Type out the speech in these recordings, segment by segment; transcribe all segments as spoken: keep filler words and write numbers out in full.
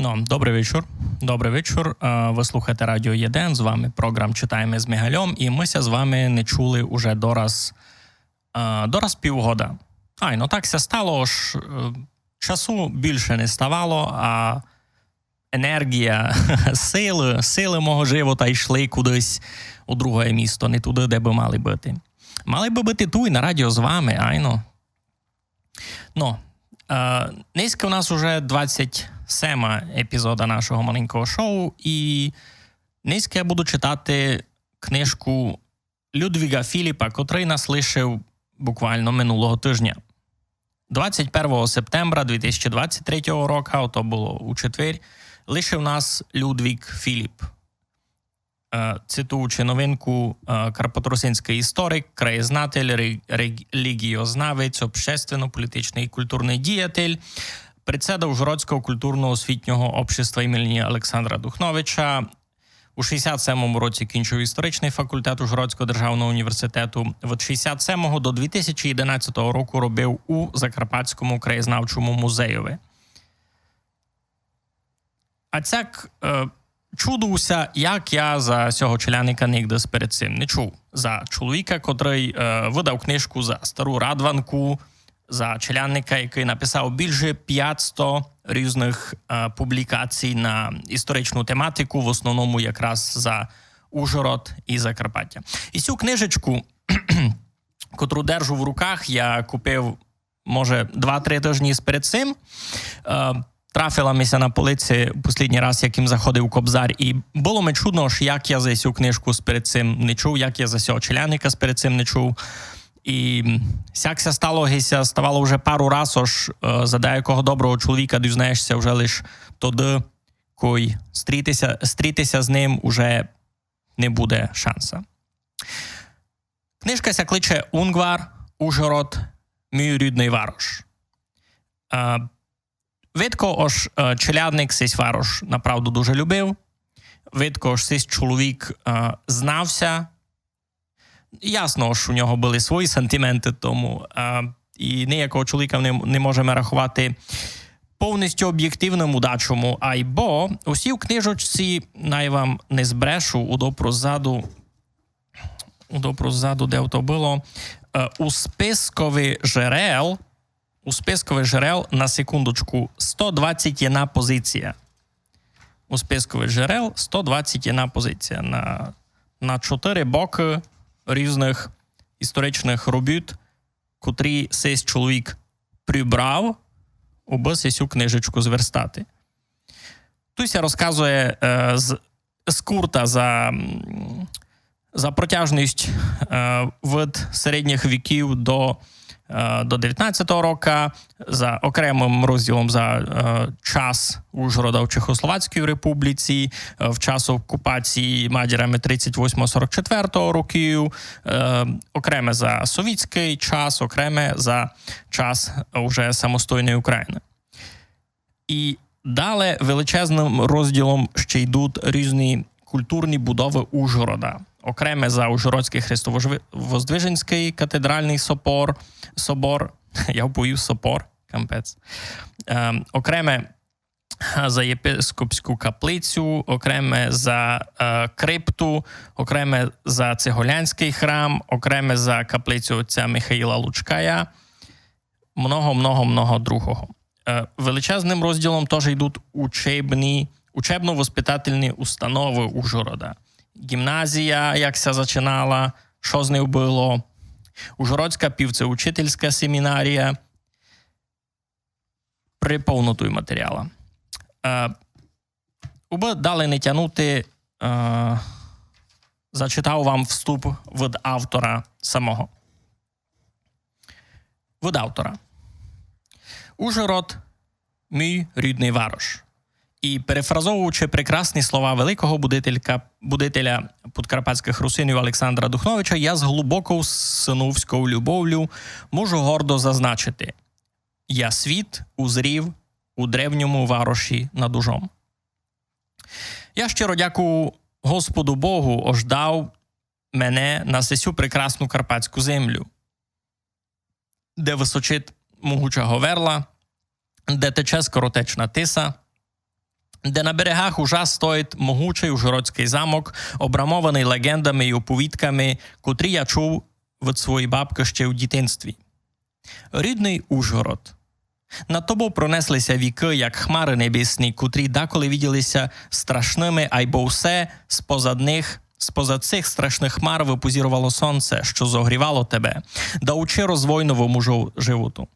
Ну, добрый вечур. Добрый вечур. Е, вы слухаєте Радіо Єден, з вами програм «Читаєме з Мигальом», і мы ся з вами не чули уже дораз, е, дораз півгода. Ай, ну так ся стало, ож, е, часу більше не ставало, а енергія, силы, силы мого живота йшли кудись у другоє місто, не туды, де бы мали быти. Мали бы быти туй на радіо з вами, айно. Ну, е, нынька у нас уже двадцять сема епізода нашого маленького шоу, і нынька я буду читати книжку Людвіґа Філіпа, котрый нас лишив буквално минулого тыжня. Двадцять первого септембра дві тисячі двадцять третього року, ото было у четвер, лишив нас Людвіґ Філіп. Е, цитуючи новинку, е, карпаторусинськый історик, краєзнатель, ре-, реліґієзнавець, общественно-політичный і культурный діятель, председа Ужгородського культурно-освітнього общества імені Олександра Духновича, у шістдесят семому році кінчив історичный факультет Ужгородського державного університету. Від шістдесят семого до дві тисячі єдинадцятого року робив у Закарпатському краєзнавчому музеєві. А цяк, е, чудую ся, як я за сього челядника нигде перед сим не чув. За чоловіка, котрый, е, выдав книжку за стару Радванку, за челядника, якый написав більше пятсто різных, е, публікацій на історичну тематику, в основному якраз за Ужгород і Закарпаття. І сю книжечку, котру держу в руках, я купив, може, два-три тыжні перед сим. Е, трафила ми ся на полиці послідній раз, як им заходив Кобзар, і было ми чудно, ож як я за сю книжку перед сим не чув, як я за сього челядника перед сим не чув. І сяк ся стало, ги ся ставало вже пару раз, ож, е, за деякого доброго чоловіка дізнаєш ся вже лиш тогды, кой стріти ся, стріти ся з ним уже не буде шанса. Книжка ся кличе «Унгвар, Ужгород, мій рідный варош». Е, видко, ож, е, челядник сись варош направду дуже любив. Видко, ож сись чоловік, е, знав ся. Ясно, ож у нього были свої сантименты тому, е, і ниякого чоловіка не, не можеме раховати повністю обєктивным у дачому, айбо у сій книжечці, най вам не збрешу, у допру ззаду, у допру ззаду, де то было, е, у спискови джерел, у спискови джерел, на секундочку, сто двадцять єдна позиція. У спискови джерел сто двадцять єдна позиція на, на чотыри бокы різных історичных робіт, котрі сись чоловік прибрав, убы сисю книжечку зверстати. Туй ся розказує, е, з, скурта за, м, за протяжность, е, від середніх віків до, е, до девятнадцятого року, за окремым розділом за, е, час Ужгорода в Чехословацькій Републіці, е, в час окупації мадярами тридцять восьмого сорок четвертого років, е, окреме за совітськый час, окреме за час уже самостійної Україны. І дале величезным розділом ще йдуть різні культурні будовы Ужгорода. Окреме за Ужгородськый Христовоздвиженськый катедральный собор, собор, я повів собор, капець. Ем, окреме за єпископську каплицю, окреме за, е, крипту, окреме за Цеголянськый храм, окреме за каплицю отця Михаїла Лучкая. Много, много, много другого. Е, величезным розділом тоже йдуть учебні, учебно-воспитательні установы Ужгорода. Гімназія, як ся зачинала, што з нею было, Ужгородська півцеучительська семінарія. Приповно туй матеріала. Е, убы дале не тянути, е, зачитав вам вступ від автора самого. Від автора. Ужгород, мій рідный варош. І перефразовуючи прекрасні слова великого будителька-, будителя подкарпатськых русинів Олександра Духновича, я з глубоков сыновськов любовлю можу гордо зазначити: я світ узрів у древньому вароші над Ужом. Я щиро дякую Господу Богу, ож дав мене на сесю прекрасну карпатську землю, де височить могуча Говерла, де тече скоротечна Тиса, де на берегах Ужа стоїть могучый ужгородськый замок, обрамованый леґендами й оповідками, котрі я чув від своєї бабкы ще у дітинстві. Рідный Ужгород. Над тобов пронесли ся вікы, як хмары небесні, котрі даколи виділи ся страшными, айбо все спозад них, спозад сих страшных хмар выпозіровало сонце, што зогрівало тебе, даючи розвой новому жо-, животу.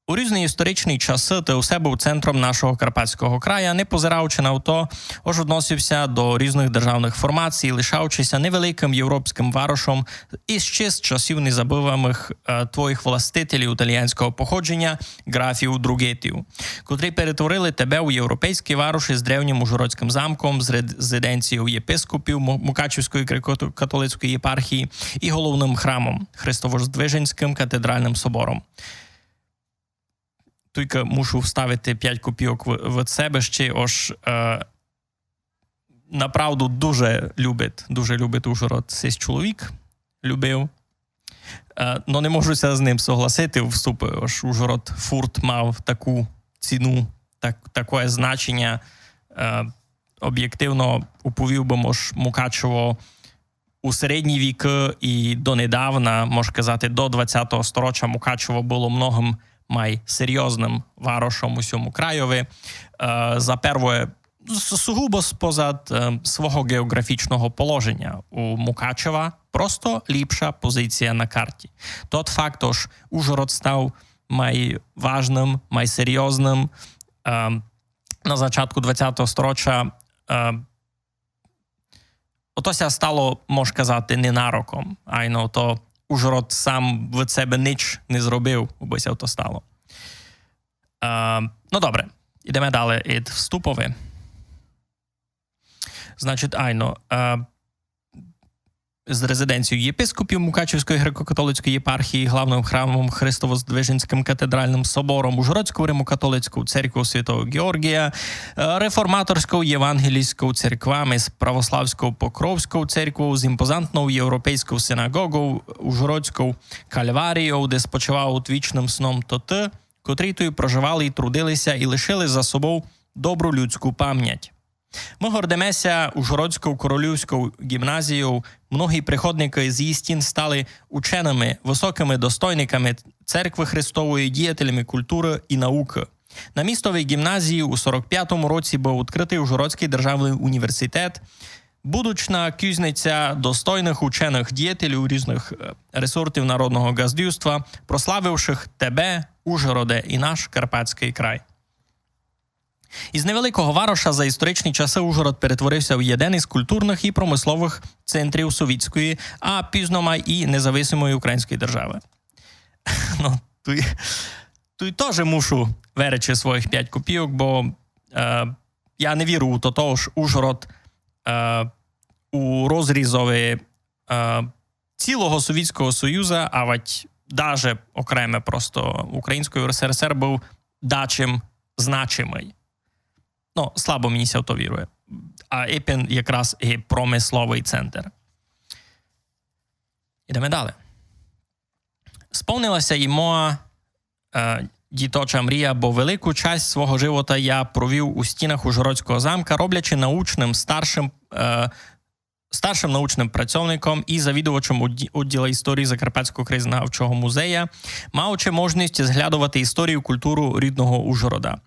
У різні історичні часы ты усе быв центром нашого Карпатського края, не позираючи на то, ож односив ся до різных державных формацій, лишаючи ся невеликым європськым варошом іщи з часів незабываных, е, твоїх властителів італіянського походженя, ґрафів, другетів, котрі перетворили тебе у європейськый варош із древнім ужгородськым замком, з ред-, резиденцією єпископів Му-, Мукачівської греко-католицької єпархії і головным храмом, Христовоздвиженськым катедральным собором. Туйка мушу вставити пять копійок в-, від себе ще, ож, е, направду дуже любить, дуже любить Ужгород сись чоловік. Любив. Е, но не можу ся з ним согласити в вступі, ож Ужгород фурт мав таку ціну, так, такоє значеня. Е, обєктивно уповів бы, ож Мукачево у середні вікы і донедавна, мож казати, до двадцятого стороча Мукачево было многым май серйозным варошом у сьому крайови. Е, за первоє, с-, сугубо спозад, е, свого ґеоґрафічного положеня у Мукачева просто ліпша позиція на карті. Тот факт, ож Ужгород став май важным, май серйозным, е, на зачатку двадцятого стороча, е, ото ся стало, мож казати, ненароком. Айно, то Ужгород сам від себе нич не зробив, убы ся то стало. Е, но добре, ідеме дале ид вступови. Значить, айно, е, з резиденцією єпископів Мукачевської греко-католицької єпархії, главным храмом Христовоздвиженськым катедральным собором, Ужгородською римокатолицькою церквою святого Георгія, е, реформаторською євангелійською церквами, з православською Покровською церквою, з імпозантною європейською синагогою, Ужгородською кальварією, де спочивають вічным сном тоты, котрі туй проживали і трудили ся і лишили за собою добру людську память. Мы гордиме ся Ужгородською королівською ґімназією. Многі приходникы з її стін стали учеными, высокыми достойниками церкви Христової, діятелями културы і наукы. На містови ґімназії у сорок пятому році быв відкрытый Ужгородськый державный універсітет, будучна кузниця достойных ученых діятелів різных, е, ресортів народного ґаздівства, прославившых тебе, Ужгороде, і наш Карпатськый край. Із невеликого вароша за історичні часы Ужгород перетворив ся в єден із културных і промысловых центрів совітської, а пізно май і независимої української державы. Но, туй, туй тоже мушу веречи своїх пять копійок, бо, е, я не вірю у то, ож Ужгород, е, у розрізови, е, цілого Совітського Союза, авадь даже окреме просто Української РСРСР быв дачим значимый. Но, слабо мені ся в то вірує. А епен якраз і промысловый центр. Ідеме дале. Сповнила ся і моя, е, діточа мрія, бо велику часть свого живота я провів у стінах Ужгородського замка, роблячи научным старшым, е, старшым научным працовником і завідувачом удді-, удділа історії Закарпатського краєзнавчого музея, маючи можность зглядовати історію, културу рідного Ужгорода.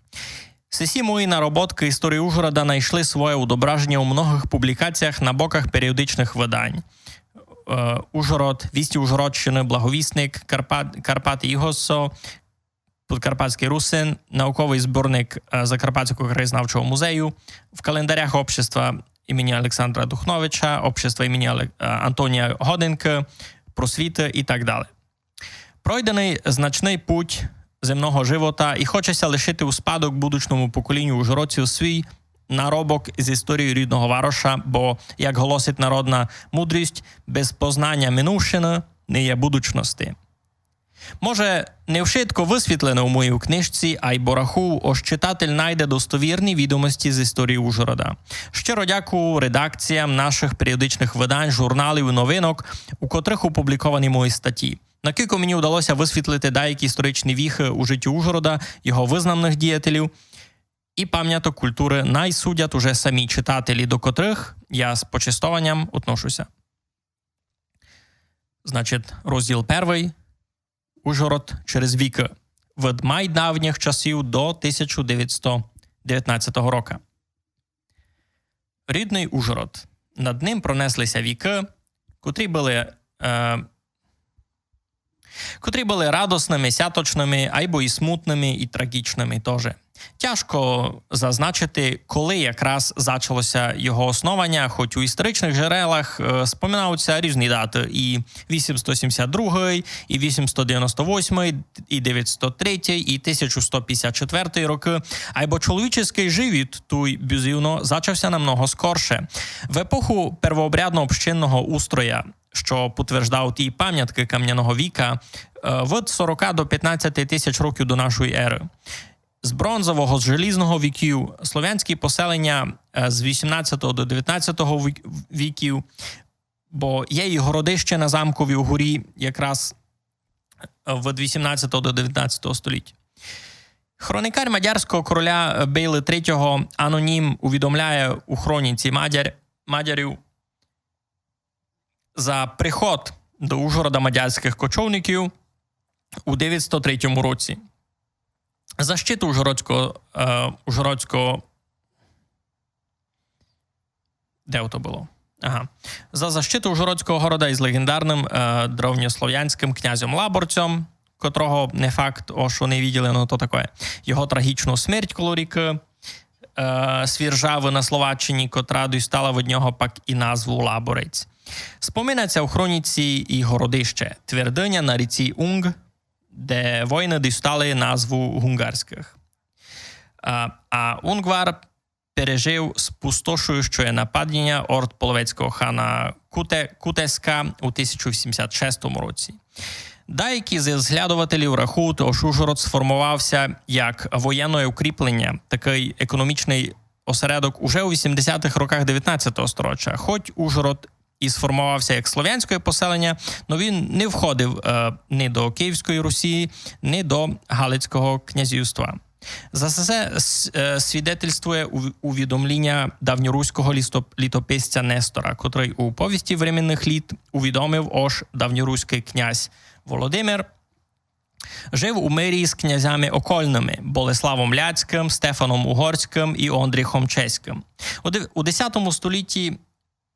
Сесі мої наработкы історії Ужгорода найшли своє удображеня у многых публікаціях на боках періодичных выдань. Е, Ужгород, Вісті Ужгородщины, Благовісник, Карпат-, Карпаты і Госсо, Подкарпатськый Русин, науковый зборник, е, Закарпатського краєзнавчого музею, в календарях Общества імені Олександра Духновича, Общества імені Оле-, е, Антонія Годинкы, Просвіты і так дале. Пройденый значный путь земного живота, і хоче ся лишити у спадок будучному поколіню ужгородців свій наробок з історії рідного вароша, бо, як голосить народна мудрість, без познаня минувшины не є будучности. Може, не вшытко высвітлене у моїй книжці, айбо рахую, ож читатель найде достовірні відомості з історії Ужгорода. Щиро дякую редакціям нашых періодичных выдань, журналів і новинок, у котрых опубліковані мої статті. Накілько мені удало ся высвітлити даякі історичні віхы у житті Ужгорода, його вызнамных діятелів, і памяток културы най судять уже самі читателі, до котрых я з почестованям отношу ся. Значить, розділ первый. Ужгород через вікы. Від майдавніх часів до тисяча девятсто девятнадцятого рока. Рідный Ужгород. Над ним пронесли ся вікы, котрі были, е, котрі были радосными, сяточными, айбо і смутными, і трагічными тоже. Тяжко зазначити, коли якраз зачало ся його основаня, хоть у історичных джерелах, е, споминавуть ся різні даты, і вісімсто сімдесят другый, і вісімсто девяносто восьмый, і девятсто третій, і тисяча сто пятдесят четвертый рокы, айбо чоловіческий живот туй бізувно зачав ся намного скорше. В епоху первообрядно-общинного устроя, што потверждавуть і памяткы камняного віка, е, від сорока до пятнадцяти тисяч років до нашої еры. З бронзового, з желізного віків, словянські поселеня, е, з вісімнадцятого до девятнадцятого вік-, віків, бо є і городище на Замковій горі якраз, е, від вісімнадцятого до девятнадцятого століття. Хроникар мадярського короля, е, Бейлы третього анонім увідомляє у хроніці мадяр-, мадярів за приход до Ужгорода мадярськых кочовників у девятсто третьому році. Защиту ужгородського, е, ужгородського, де то было? Ага. За защиту ужгородського города із леґендарным, е, древньославянськым князем Лаборцьом, котрого не факт, о, што не виділи, но то такоє. Його трагічну смерть коло рікы, е, Свіржавы на Словаччині, котра дістала від нього пак і назву Лаборець. Споминать ся у хроніці і городище Твердыня на ріці Унґ, де воїны дістали назву гунгарськых. А, а Унгвар пережив спустошуюче нападіня орд половецького хана Куте-, Кутеска у тисяча вісімсот шестому році. Деякі з ізглядователів рахують, ож Ужгород сформовав ся як воєнне укріплення, такый економічный осередок уже у вісімдесятых роках девятнадцятого сторіча. Хоть Ужгород і сформовав ся як словянськоє поселеня, но він не входив, е, ні до Київської Русі, ні до Галицького князівства. За се, с-, е, свідетельствує ув-, увідомліня давньоруського лісто-, літописця Нестора, котрый у повісти временных літ увідомив, ож давньоруськый князь Володимир жив у мирі з князями окольными Болеславом Ляцькым, Стефаном Угорськым і Ондріхом Чеськым. У дев-, у десятому столітті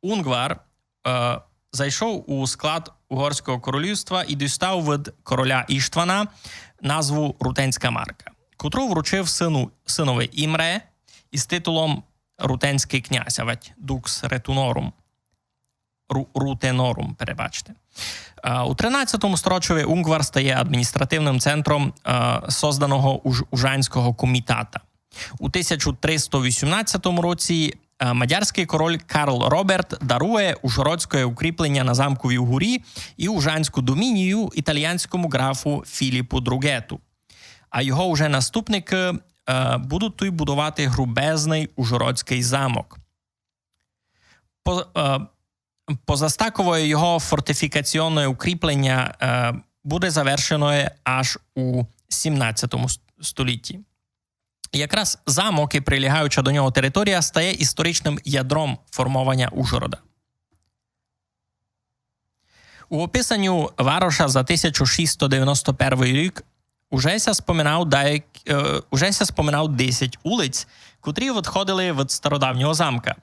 Унгвар, е, зайшов у склад Угорського королівства і дістав від короля Іштвана назву Рутенська марка, котру вручив сину, синови Імре із титулом Рутенськый князь, авадь Dux Retunorum. Ру-, Rutenorum, перебачте. Е, у тринадцятому сторічови Унгвар стає адміністративным центром, е, созданого Уж-, Ужанського комітата. У тисяча триста вісімнадцятому році, е, мадярськый король Карл Роберт дарує ужгородськоє укріплення на Замковій горі і Ужанську домінію італіянському ґрафу Філіпу Другету. А його уже наступникы, е, будуть туй будовати грубезный ужгородськый замок. По-, е, позастаковоє його фортифікаційне укріплення, е, буде завершене аж у сімнадцятому с-, столітті. Якраз замок і прилігаюча до нього територія стає історичным ядром формованя Ужгорода. У описанню вароша за тисяча шістсто девяносто першый рік уже ся споминав даяк-, е, уже ся споминав десять улиць, котрі відходили від стародавнього замка.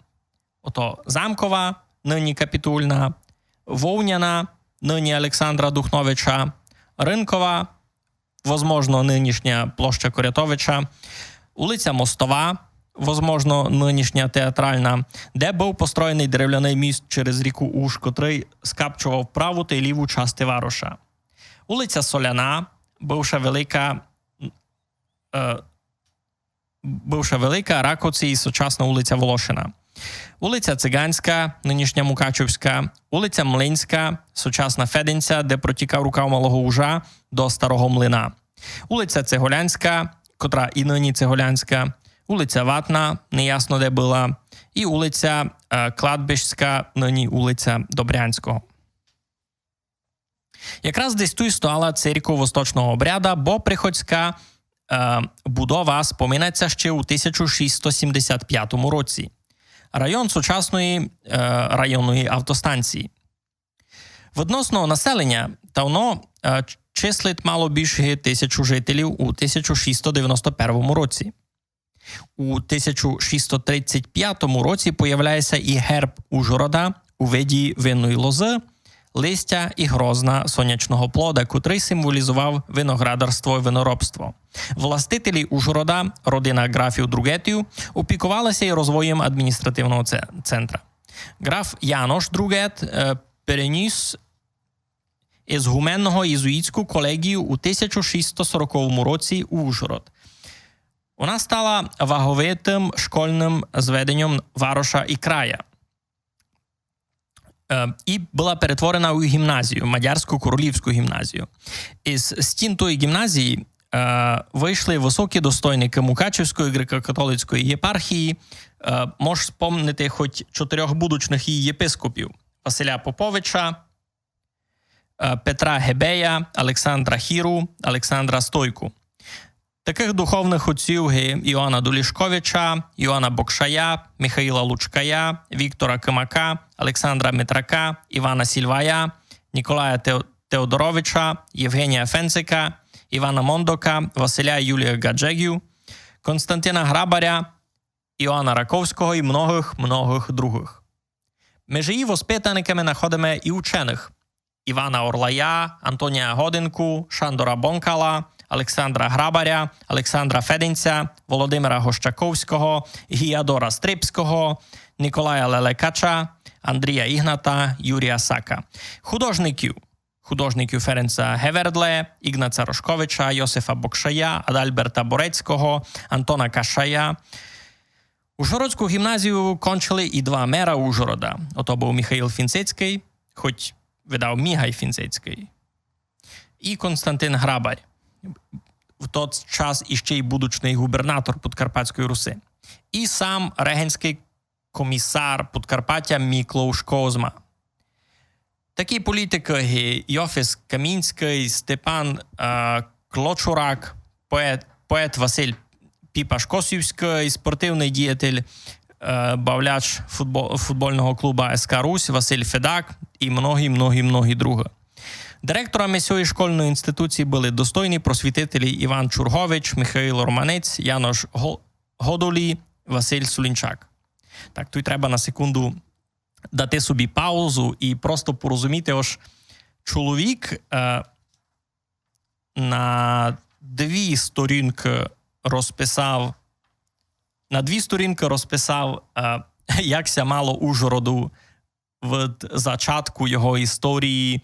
Ото Замкова, нині Капітульна, Вовняна, нині Олександра Духновича, Ринкова, возможно, нынішня площа Корятовича, улиця Мостова, возможно, нынішня Театральна, де быв построєный деревляный міст через ріку Уж, котрый скапчовав праву та ліву части вароша. Улиця Соляна, бывша велика, е, бывша велика, Раковці і сучасна улиця Волошина. Улиця Циганська, нынішня Мукачівська, улиця Млинська, сучасна Феденця, де протікав рукав Малого Ужа до Старого Млина. Улиця Цеголянська, котра і нині Цеголянська, улиця Ватна, неясно де была, і улиця, е, Кладбищська, нині улиця Добрянського. Якраз десь туй стояла церква восточного обряда, бо приходська, е, будова споминається ще у тисяча шістсот сімдесят пятому році. Район сучасної, е, районної автостанції. Відносно населення, та воно, е, ч-, числить мало більше тисячу жителів у тисяча шістсот девяносто первому році. У тисяча шістсот тридцять пятому році появляється і герб Ужгорода у виді винної лози, листя і грозна сонячного плода, котрий символізував виноградарство і виноробство. Властителі Ужгорода, родина графів Другетів, опікувалися і розвоєм адміністративного це-, центра. Граф Янош Другет, е, переніс ізгуменного єзуїтську колеґію у тисяча шістсот сороковому році у Ужгород. Вона стала ваговитым школьным зведеньом вароша і края. Е, і была перетворена у гімназію, мадярську королівську гімназію. Із стін тої гімназії, е, вышли высокі достойникы Мукачевської греко-католицької єпархії. Е, мож спомнити хоть чотирьох будучных її єпископів: Василя Поповича, е, Петра Гебея, Александра Хіру, Александра Стойку. Такых духовных отців ги Іоанна Долішковича, Іоанна Бокшая, Михаїла Лучкая, Віктора Кимака, Александра Митрака, Івана Сільвая, Ніколая Тео-, Теодоровича, Євгенія Фенцика, Івана Мондока, Василя і Юлія Гаджегів, Константина Грабаря, Іоанна Раковського і многых, многых другых. Межи її воспитаниками находиме і ученых: Івана Орлая, Антонія Годинку, Шандора Бонкала, Александра Грабаря, Александра Феденця, Володимира Гощаковського, Гіадора Стрипського, Николая Лелекача, Андрія Ігната, Юрія Сака. Художників, художників Ференца Гевердле, Ігнаца Рошковича, Йосифа Бокшая, Адальберта Борецького, Антона Кашая. Ужгородську гімназію кончили і два мера Ужгорода. Ото быв Михаїл Фінцицькый, хоть видав Мігай Фінцицькый, і Константин Грабарь, в тот час іщи й будучный губернатор Подкарпатської Руси, і сам регентськый комісар Подкарпатя Міклош Козма. Такі політикы ги Йофіс Камінськый, Степан, е, Клочурак, поет, поет Василь Піпаш Косівськый, спортивный діятель, е, бавляч футбо-, футбольного клуба С К Русь Василь Федак і многі, многі, многі другы. Директорами сьої школьної інституції были достойні просвітителі Іван Чургович, Михаїл Романець, Янош Го-, Годолі, Василь Сулінчак. Так, туй треба на секунду дати собі паузу і просто порозуміти, ож чоловік, е, на дві сторінкы розписав, на дві сторінкы розписав, е, як ся мало Ужгороду від зачатку його історії,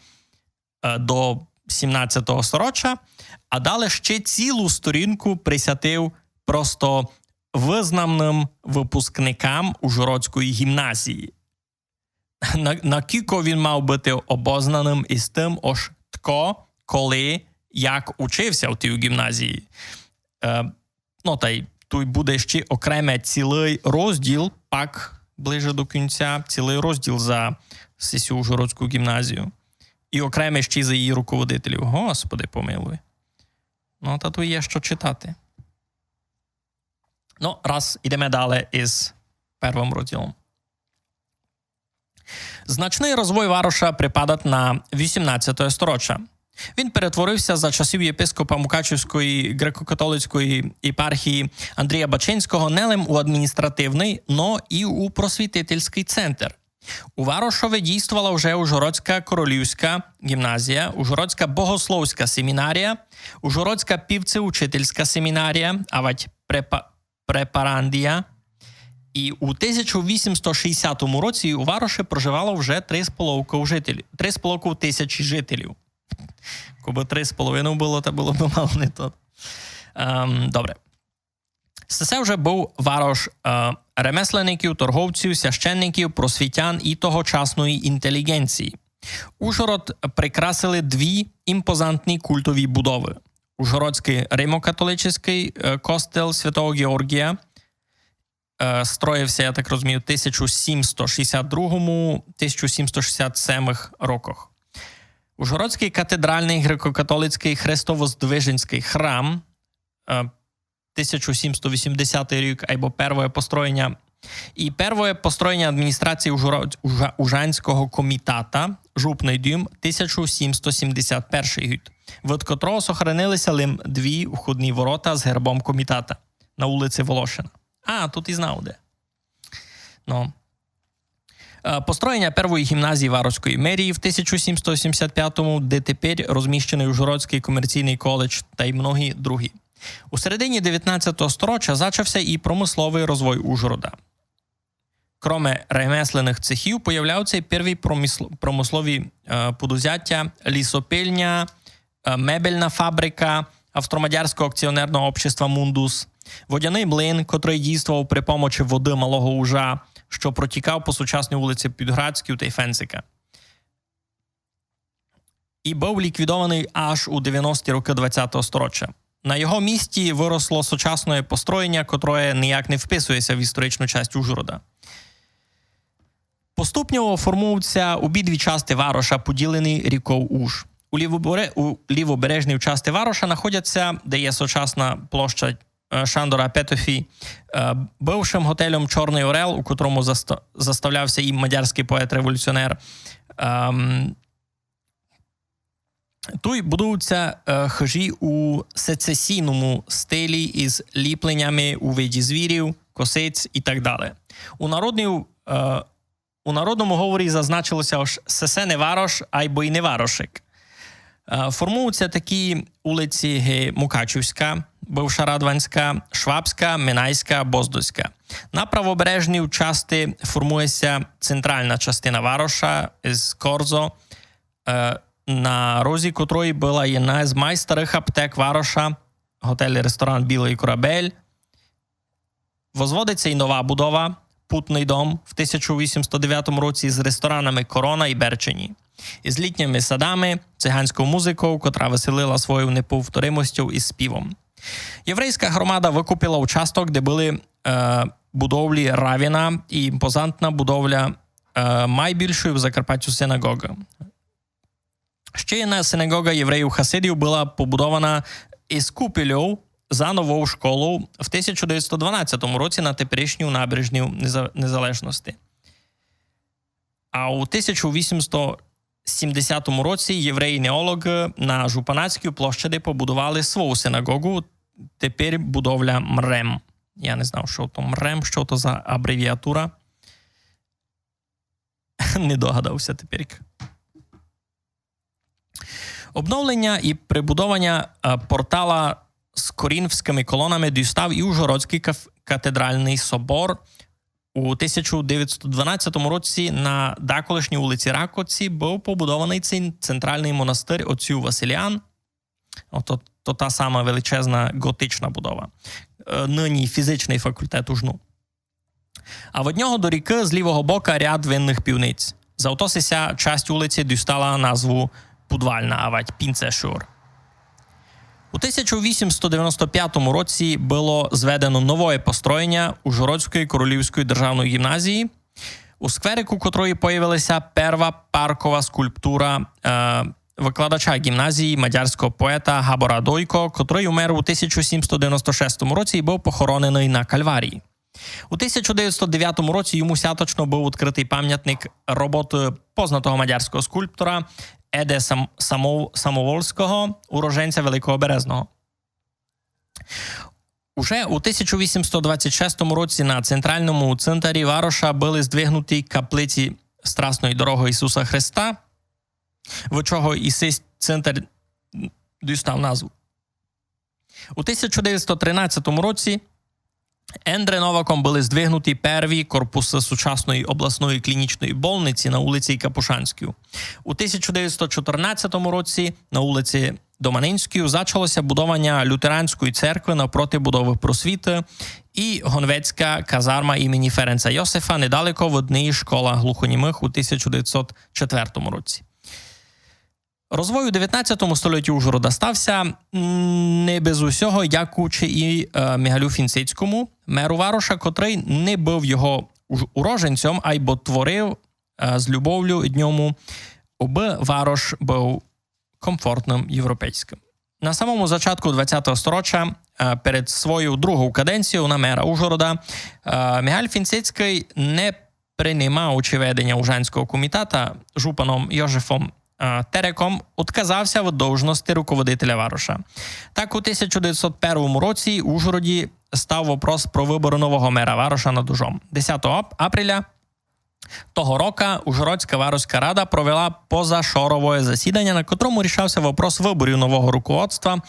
е, до сімнадцятого сторіча, а далі ще цілу сторінку присвятив просто визнаним выпускникам Ужгородської гімназії. На, накілько він мав быти обознаним із тым, ож тко, коли, як учив ся в тій гімназії. Е, ну, та й туй буде ще окреме цілый розділ, пак ближе до кінця, цілый розділ за сесю Ужгородську гімназію. І окреме ще за її руководителів. Господи, помилуй. Ну, та туй є што читати. Ну, раз, ідеме далі із первым розділом. Значный розвой вароша припадат на вісімнадцяте сторіча. Він перетворив ся за часів єпископа Мукачевської греко-католицької єпархії Андрія Бачинського не лем у адміністративный, но і у просвітительськый центр. У варошови дійствовала вже Ужгородська королівська гімназія, Ужгородська богословська семінарія, Ужгородська півцеучительська семінарія, авадь препа-, препарандія. І у тисяча вісімсот шістдесятому році у вароши проживало вже три з половков жителів, три з половков тисячі жителів. Кобы три з половинов было, та было бы мало не то. Ем, добре. Се вже быв варош, е, ремесленників, торговців, священників, просвітян і тогочасної інтеліґенції. Ужгород прикрасили дві імпозантні культові будовы. Ужгородськый римокатолицькый, е, костел святого Георгія, е, строїв ся, я так розумію, тисяча сімсот шістдесят другому, тисяча сімсот шістдесят семых роках. Ужгородськый катедральный греко-католицькый хрестовоздвиженськый храм, е, тисяча сімсто вісімдесятый рік, айбо первоє построєня, і первоє построєня адміністрації Ужгород-, Ужа-, Ужанського комітата, Жупный дім, тисяча сімсто сімдесят першый год, від котрого сохранили ся лим дві входні ворота з гербом комітата на улици Волошина. А, тут і знав де. Ну. Е, построєня первої гімназії Варошської мерії в тисяча сімсто сімдесят пятому, де тепер розміщеный Ужгородськый комерційный коледж, та й многі другі. У середині девятнадцятого стороча зачав ся і промысловый розвой Ужгорода. Кроме ремесленных цехів, появляв ся і перві промысло-, промыслові, е, подузятя, лісопильня, е, мебельна фабрика Австромадярського акціонерного общества Мундус, водяный млин, котрый дійствовав при помочи воды Малого Ужа, што протікав по сучасній улици Підградській та й Фенцика. І быв ліквідованый аж у девяності рокы двадцятого стороча. На його місці выросло сучасноє построєня, котроє ніяк не вписує ся в історичну часть Ужгорода. Поступньово формують ся обидві части вароша, поділені ріков Уж. У лівобере-, у лівобережній части вароша находять ся, де є сучасна площа, е, Шандора Петефі, е, бывшым готелем «Чорный орел», у котрому заста-, заставляв ся і мадярськый поет-революціонер. Ем, туй будують ся, е, хыжі у сецесійному стилі із ліпленями у виді звірів, косиць і так далі. У народній, е, у народному говорі зазначило ся, ож сесе не варош, айбо й не варошик. Е, формують ся такі улиці ги Мукачівська, бывша Радванська, Швабська, Минайська, Боздоська. На правобережній части формує ся централна частина вароша з Корзо, е, на розі котрої была єдна з майстарых аптек вароша, готель і ресторан «Білый корабель». Возводить ся й нова будова, Путный дом, в тисяча вісімсто девятому році з ресторанами «Корона» і «Берчені», із літніми садами, циганською музикою, котра веселила своєю неповторимостю і співом. Єврейська громада выкупила участок, де были, е, будовлі Равіна і імпозантна будовля, е, майбільшої в Закарпаттю синагогы. Ще єдна синагога євреїв-хасидів была побудована із купельов за нову школу в тисяча девятсто дванадцятому році на теперішній набережній Неза-, Незалежності. А у тисяча вісімсто сімдесятому році євреї-неологы на Жупанацькій площади побудували свою синагогу, тепер будовля МРЕМ. Я не знав, што то МРЕМ, што то за абревіатура. Не догадав ся тепер. Обновлення і прибудовання, е, портала з коринфськыми колонами дістав і Ужгородськый каф-, катедралный собор. У тисяча девятсто дванадцятому році на даколишній улици Ракоці быв побудованый цен-, централный монастырь отців Василіан. Ото, то та сама величезна готична будова. Е, нині фізичный факультет УжНУ. А від нього до рікы з лівого бока ряд винных пивниць. Зато ся часть улиці дістала назву Пудвальна авадь Пінцешур. У тисяча вісімсто девяносто пятому році было зведено новоє построєня Ужгородської королівської державної гімназії, у скверику котрої появила ся перва паркова скульптура, е, викладача гімназії, мадярського поета Габора Дойко, котрый умер у тисяча сімсто девяносто шестому році і быв похороненый на Кальварії. У тисяча девятсто девятому році йому святочно быв відкрытый памятник роботы познатого мадярського скульптора Еде Сам-, Самов-, Самовольського, уроженця Великого Березного. Уже у тисяча вісімсто двадцять шестому році на централному центарі вароша были здвигнуті каплиці Страсної дорогы Ісуса Христа, від чого і сей центар дістав назву. У тисяча девятсто тринадцятому році Ендре Новаком были здвигнуті перві корпусы сучасної обласної клінічної больниці на улици Капушанській. У тисяча девятсто чотирнадцятому році на улици Доманинській зачало ся будованя лютеранської церкви навпроти будовы Просвіты і гонвецька казарма імені Ференца Йосифа недалеко від неї школа глухонімых у тисяча девятсот четвертому році. Розвой у девятнадцятому столітті Ужгорода став ся, м, не без усього, дякуючи і, е, Мігалю Фінцицькому, меру вароша, котрый не быв його уж-, уроженцьом, айбо творив, е, з любовлю ид ньому, обы варош быв комфортным, європейськым. На самому зачатку двадцятого сторіча е, перед свою другу каденцію на мера Ужгорода, е, Мігаль Фінцицькый не принимаючи веденя Ужанського комітета жупаном Йожефом, е, Тереком, отказав ся від должности руководителя вароша. Так у тисяча девятсот первому році у Ужгороді став вопрос про выбор нового мера вароша над Ужом. Десятого ап-, апреля того рока Ужгородська вароська рада провела позашорове засіданя, на котрому рішав ся вопрос выборів нового руководства.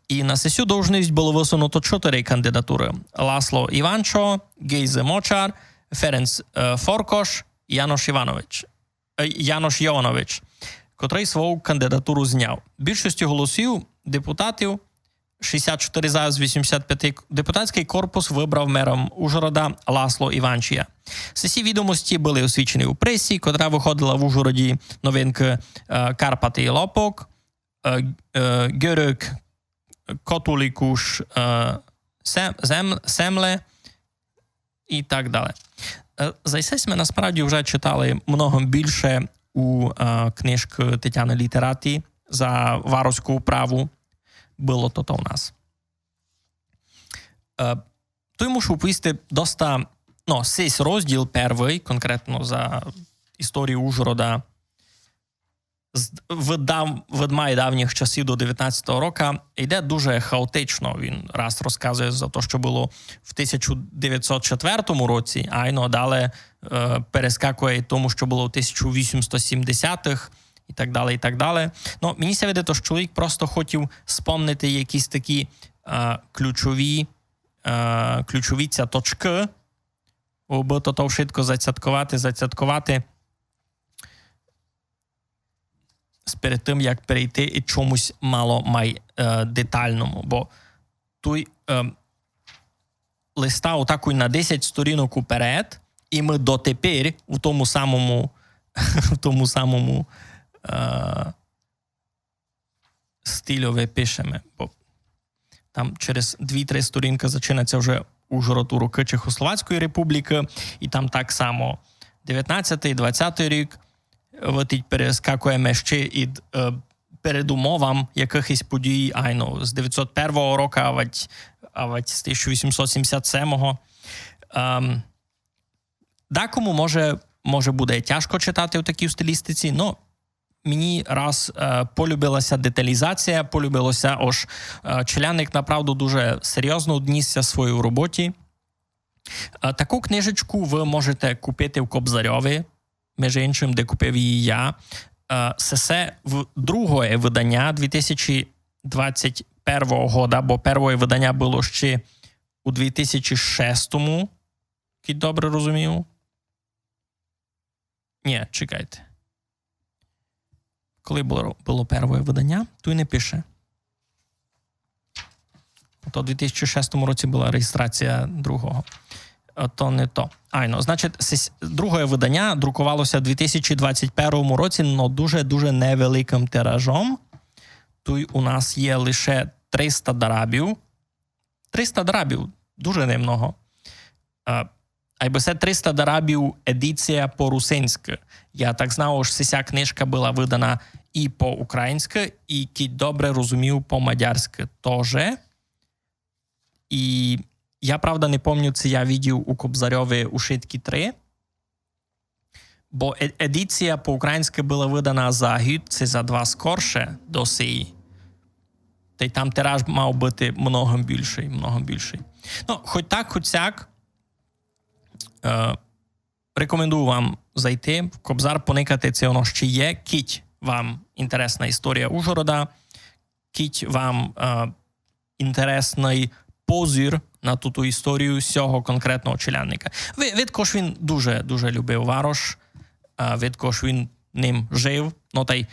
І на сесю должность было высунуто чотыри кандидатуры: Ласло Іванчо, Гейзе Мочар, Ференц, е, Форкош, Янош Іванович, е, Янош Йованович, котрый свою кандидатуру зняв. Більшостю голосів депутатів, шістдесят чотири за з вісімдесят пяти, депутатськый корпус выбрав мером Ужгорода Ласло Іванчія. Сесі відомості были освічені у пресі, котра выходила в Ужгороді новинкы, е, Карпаты і Лопок, е, е, Герек, Котулікуш, е, Сем-, Зем-, Семле і так дале. Е, за се сьме насправді вже читали много більше у, е, книжкы Тетяны Літераті за вароську управу. Было тото у нас. Е, туй мушу повісти доста, ну, сись розділ первый, конкретно за історію Ужгорода, з, від дав-, від май давніх часів до девятнадцятого рока йде дуже хаотично. Він раз розказує за то, што было в тисяча девятсот четвертому році, айно, дале, е, перескакує тому, што было в тисяча вісімсот сімдесятых і так дале, і так дале. Ну, мені ся видить, што чоловік просто хотів спомнити якісь такі, е, ключові, е, ключові цяточкы, абы то, то вшытко зацятковати, зацятковати. З-, перед тым, як перейти і чомусь мало май, е, детальному. Бо туй, е, листа отакуй на десять сторінок уперед, і мы дотепер у тому самому, в тому самому, е, стильови пишеме. Бо там через дві-три сторінкы зачинать ся вже Ужгород у рокы Чехословацької републікы, і там так само девятнадцятый, двадцятый рік, вытить перескакуєме ще ид, е, передумовам якыхось подій, айно, з девятсот первого рока, авадь, авадь з тисяча вісімсот сімдесят семого. Ем, дакому може, може буде тяжко читати у такій стилістиці, но мені раз, е, полюбила ся деталізація, полюбило ся, ож, е, челядник направду дуже серйозно одніс ся своїй роботі. Е, таку книжечку вы можете купити в Кобзарьови, межи иншым, де купив її я. Е, се, се в-, другоє выданя дві тисячі двадцять первого года, бо первоє выданя было ще у дві тисячі шестому, кідь добре розумію. Нї, чекайте. Коли было, было первоє выданя, туй не пише. То в дві тисячі шестому році была реєстрація другого. А то не то. Айно, значить, сес-, другоє выданя друковало ся в дві тисячі двадцять первому році, но дуже-дуже невеликым тиражом. Туй у нас є лише триста дарабів. Триста дарабів, дуже немного. Е, айбо се триста дарабів едіція по-русинськы. Я так знав, ож сися книжка была выдана і по-українськы, і, кідь добре розумію, по-мадярськы тоже. І я, правда, не помню, ци я видів у Кобзарьови ушыткі три. Бо е-, едіція по-українськы была выдана за гід ци за два скорше до сеї. Тай там тираж мав быти многом більшый, многом більшый. Ну, хоть так, хоть сяк, е, рекомендую вам зайти в Кобзар, поникати, ци оно ще є, кідь вам інтересна історія Ужгорода, кідь вам, е, інтересный позір на ту, ту історію сього конкретного челядника. Ви-, видко, ож він дуже, дуже любив варош, е, видко, ож він ним жив. Ну, тай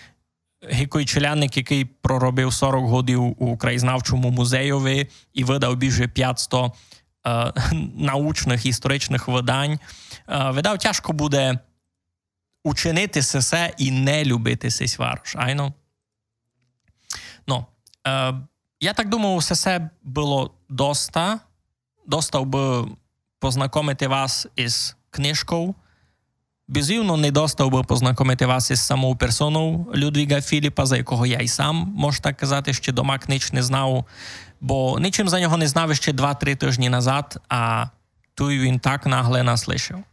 гикой челядник, якый проробив сорок годів у краєзнавчому музейови і выдав більше пятсто, е, научных, історичных выдань. Е, видав, тяжко буде учинити сесе і не любити сись варош, айно? Ну, е, я так думаю, сесе было доста, доста, абы познакомити вас из книжков. бизувно не достав бы познакомити вас из самов персонов Людвіґа Філіпа, за якого я й сам, мож так казати, ще домак нич не знав, бо ничим за нього не знав ще два-три тыжні назад, а туй він так нагле нас лишив.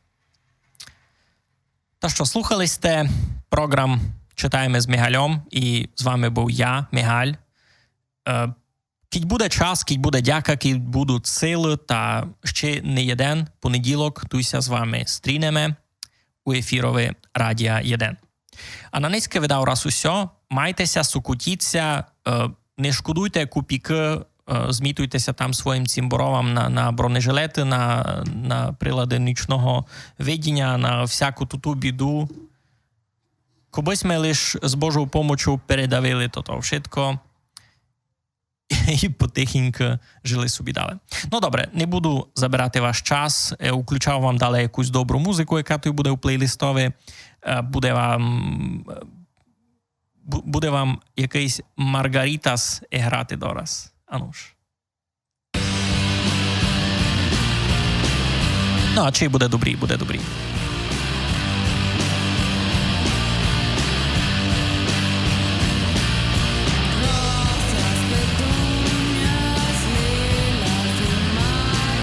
Та што, слухали сьте програм «Читаєме з Мігальом», і з вами быв я, Мігаль. Е, кідь буде час, кідь буде дяка, кідь будуть силы, та ще не єден понеділок туй ся з вами стрінеме у ефірови Радія єден. А на нынька видав раз усьо. Майте ся, сокотіть ся, е, не шкодуйте копійкы, е, змітуйте ся там своїм цімборовом на, на бронежилеты, на, на прилады нічного видіня, на всяку туту біду. Кобы сьме лиш з Божов помочов передавили тото вшытко і потихеньку жили собі далі. Ну добре, не буду забирати ваш час, е, уключав вам далі якусь добру музику, яка туй буде у плейлистови. Е, буде вам, е, бу-, буде вам якыйсь Маргарітас грати дораз. Ануш. Ну, а чи буде добрі, буде добрі.